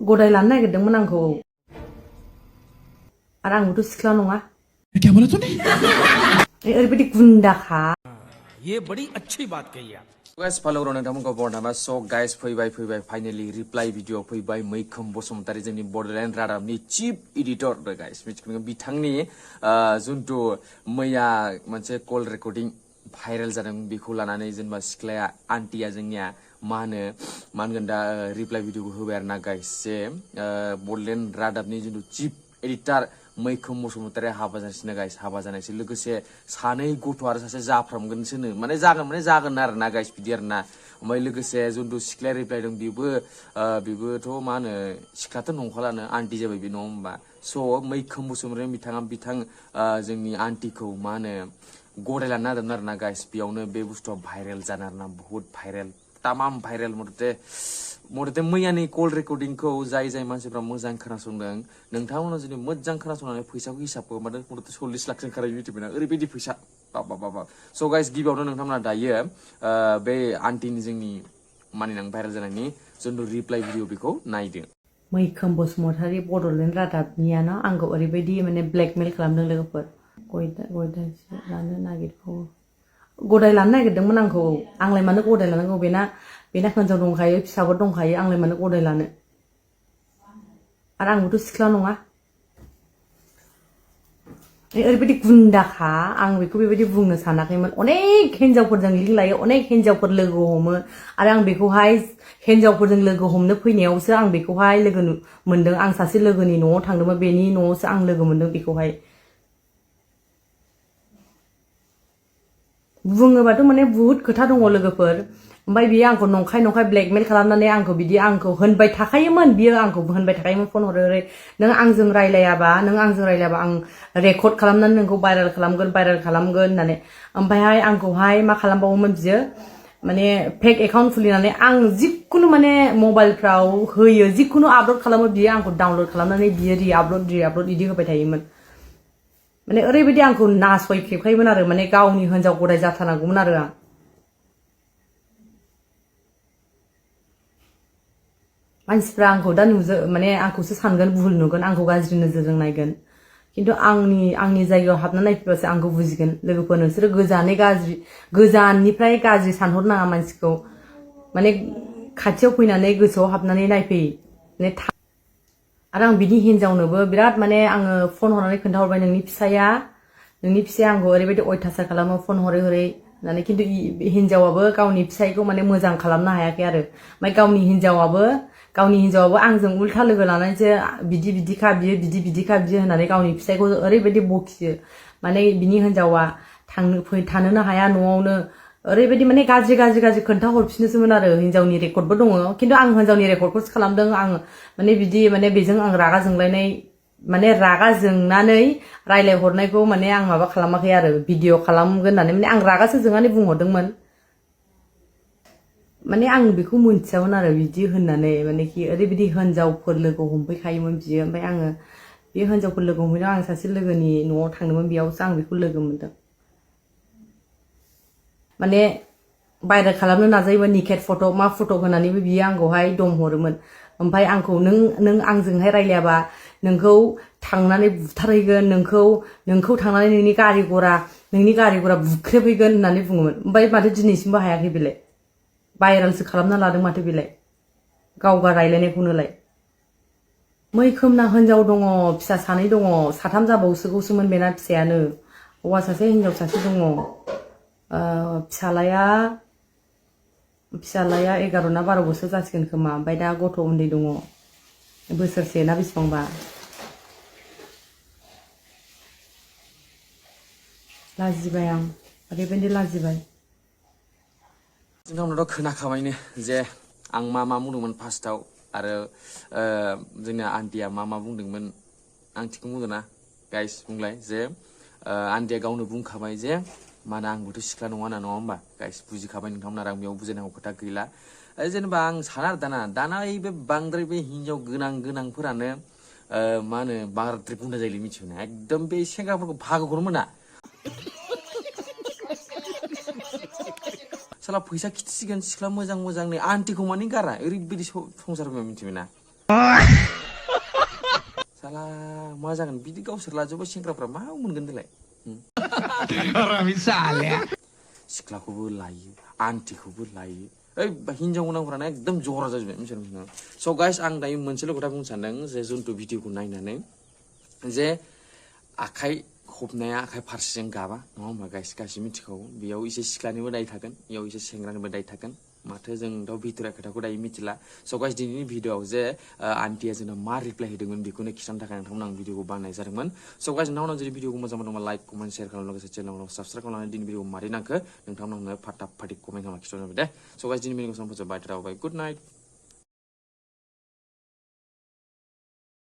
गदायलानो नागिरदोंमोन आंखौ आरो आंबोथ' सिख्ला नङा क्या बोला तूने ओरैबायदि गुन्दाखा ये बड़ी अच्छी बात कही आप गाइस फॉलो नोंथांमोनखौ बरनामा सो गाइस फैबाय फाइनली रिप्लाइ भिडिअ फैबाय मैखोम बसुमतारी जोंनि बडलेण्ड रादाबनि चीफ एडिटर गाइस मिथिगौ बिथांनि जुनतु मैया मोनसे कल रेकर्डिं भाइरेल जादों बेखौ लानानै जेनेबा सिख्लाया आन्टिया जोंनिया मा होनगोन दा रिप्लाइ भिडिअखौ होबाय आरो ना गाइस जे बडलेण्ड रादाबनि जितु चीफ एडिटर मैखोम बसुमतारी हाबा जासिनो गाइस हाबा जानायसो लोगोसे सानै गथ' आरो सासे जाफ्रामगोनसोनो माने जागोन आरो ना गाइस बिदि आरो ना ओमफ्राय लोगोसे जुनतु सिख्लाया रिप्लाइ दं बेबोथ' मा होनो सिख्लाथ' नंखालानो आन्टि जाबाय बे नङा होमबा स' मैखोम बसुमतारी बिथां जोंनि आन्टिखौ मा होनो गदायलानो नागिरदोंमोन आरो ना गाइस बेयावनो बे बुस्थुआ भाइरेल जानो आरो ना बुहुत भाइरेल तामाम भाइरेल मथते मैयानि कल रेकर्डिंखौ जाय मानसिफ्रा मोजां खोनासंदों नोंथांमोना जुदि मोजां खोनासंनानै फैसाखौ हिसाबखौ मथते 40 लाखजों खारायो मिथिबायना ओरैबायदि फैसा बाब स' गाइस गिबियावनो नोंथांमोना दायो बे आन्टिनि जोंनि मानिनां भाइरेल जानायनि जुनतु रिप्लाइ भिडिअ बेखौ नायदो मैखोम बसुमतारी बडलेण्ड रादाबनियानो आंखौ ओरैबायदि माने ब्लेकमेल खालामदों लोगोफोर गदायलानो नागिरदोंमोन आंखौ आंलाय मानो गदाय लानांगौ बेना हिनजाव दंखायो फिसाबो दंखायो आंलाय मानो गदाय लानो आरो आंबोथ' सिख्ला नङा ओरैबायदि गुन्दाखा आं बेखौ बेबायदि बुंनो सानाखैमोन अनेक हिनजावफोरजों लिंक लायो अनेक हिनजावफोर लोगो हमो आरो आं बेखौहाय हिनजावफोरजों लोगो हमनो फैनायावसो आं बेखौहाय लोगो मोनदों आं सासे लोगोनि न'आव थांदोंमोन बेनि न'आवसो आं लोगो मोनदों बेखौहाय बुङोबाथ' माने बुहुत खोथा दङ लोगोफोर ओमफ्राय बियो आंखौ नंखाय ब्लेकमेल खालामनानै आंखौ होनबाय थाखायोमोन बियो आंखौ होनबाय थाखायोमोन फन हरै नों आंजों रायलायाबा आं रेकर्ड खालामनानै नोंखौ भाइरेल खालामगोन होननानै ओमफ्रायहाय आंखौहाय मा खालामबावोमोन बियो माने फेक एकाउन्ट खुलिनानै आं जिखुनु माने मबाइलफ्राव होयो जिखुनु आपल'ड खालामो बियो आंखौ डाउनल'ड खालामनानै बियो रि-आपल'ड बिदि होबाय थायोमोन माने ओरैबायदि आंखौ नासयखेबखायोमोन आरो माने गावनि हिनजाव गदाय जाथारनांगौमोन आरो आं मानसिफ्रा आंखौ दा माने आंखौसो सानगोन भुल नुगोन आंखौ गाज्रि नोजोरजों नायगोन खिन्थु आंनि जायगायाव हाबना नायफैबासो आंखौ बुजिगोन लोगोफोर नोंसोरो गोजाननिफ्राय गाज्रि सानहरनाङा मानसिखौ माने खाथियाव फैनानै गोसोआव हाबनानै नायफै माने आरो आं बिनि हिनजावनोबो बिराद माने आङो फन हरनानै खोन्थाहरबाय नोंनि फिसाया आंखौ ओरैबायदि अयथासार खालामो फन हरै होननानै खिन्थु हिनजावाबो गावनि फिसायखौ माने मोजां खालामनो हायाखै आरो ओमफ्राय गावनि हिनजावाबो आंजों उल्था लोगो लानानैसो बिदिखा बियो बिदिखा बियो होननानै गावनि फिसायखौ ओरैबायदि बखियो माने बिनि हिनजावा थानोनो हाया न'आवनो ओरैबायदि माने गाज्रि खोन्था हरफिनोसोमोन आरो हिनजावनि रेकर्डबो दङ खिन्थु आं हिनजावनि रेकर्डखौसो खालामदों आं माने माने बेजों आं रागा जोंलायनाय माने रागा जोंनानै रायलाय हरनायखौ माने आं माबा खालामाखै आरो भिडिअ खालामगोन होननानै माने आं रागासो जोंनानै बुंहरदोंमोन माने आं बेखौ मोनथियामोन आरो बिदि होननानै माने कि ओरैबायदि हिनजावफोर लोगो हमफैखायोमोन बियो ओमफ्राय आङो बे हिनजावफोर लोगो हमहैनायाव आं सासे लोगोनि न'आव थांदोंमोन बेयावसो आं बेखौ लोगो मोनदों माने भाइरेल खालामनो नाजायोमोन निकेट फट' मा फट' होनानैबो बियो आंखौहाय दम हरोमोन ओमफ्राय आंखौ नों आंजोंहाय रायलायाबा नोंखौ थांनानै बुथारहैगोन नोंखौ थांनानै नोंनि गारि घरा बुख्रेबहैगोन होननानै बुङोमोन ओमफ्राय माथो दिनैसिमबो हायाखै बेलाय भाइरेलसो खालामना लादों माथो बेलाय गावगा रायलायनायखौनोलाय मैखोमना हिनजाव दङ फिसा सानै दङ साथाम जाबावसोगौसोमोन बेना फिसायानो हौवा सासे हिनजाव सासे दङ फिसालाया 11 ना 12 बोसोर जासिगोन खोमा ओमफ्राय दा गथ' उन्दै दङ बोसोरसे ना बेसेबांबा लाजिबाय आं ओरैबायदि लाजिबाय नोंथांमोनाथ' खोनाखाबायनो जे आं मा बुंदोंमोन फार्स्टआव आरो जोंना आन्टिया मा बुंदोंमोन आं थिखौ बुंदों ना गाइस बुंलाय जे आन्टिया गावनो बुंखाबाय जे माने आंबोथ' सिख्ला नङा होमबा गाइस बुजिखाबाय नोंथांमोना आं बेयाव बुजायनांगौ खोथा गैला जेनेबा आं साना आरो दाना बे बांद्राय बे हिनजाव गोनांफोरानो मा होनो बांद्राय गुन्दा जायोलै मिथिबायना एकदम बे सेंग्राफोरखौ भागोखौनो मोना साला फैसा खिथिसिगोन सिख्ला मोजांनि आन्टिखौ माने गारा ओरैबायदि संसार मिथिबायना साला मा जागोन बिदि गावसोर लाजोबो सेंग्राफ्रा मा मोनगोन देलाय सिख्लाखौबो लायो आन्टिखौबो लायो ओइ हिनजाव गोनांफोरानो एकदम जरा जाजोबबाय मिथिबाय स' गाइस आं दायो मोनसेल' खोथा बुंनो सानदों जे जुन्थु भिडिअखौ नायनानै जे आखाइ खबनाया आखाइ फारसेजों गाबा नङा होमबा गाइस गासिबो मिथिखागौ बेयाव एसे सिख्लानिबो दाय थागोन बेयाव एसे सेंग्रानिबो दाय थागोन माथो जों दाउ भितरा खोथाखौ दायो मिथिला स' गाइस दिनैनि भिडिअआव जे आन्टिया जोंनो मा रिप्लाय होदोंमोन बेखौनो खिथानो थाखाय नोंथांमोन आं भिडिअखौ बानायनाय जादोंमोन स' गाइस नोंथांमोनाव जुदि भिडिअखौ मोजां मोनदोंबा लाइक कमेन्ट शेयार खालामनो लोगोसे चेनेलाव साबस्क्राइब खालामनानै दिनै भिडिअखौ मारै नांखो नोंथांमोनावनो फाटा फाटि कमेन्ट खालामना खिथानो दे स' गाइस दिनै भिडिअखौ फोजोबबाय गुड नाइट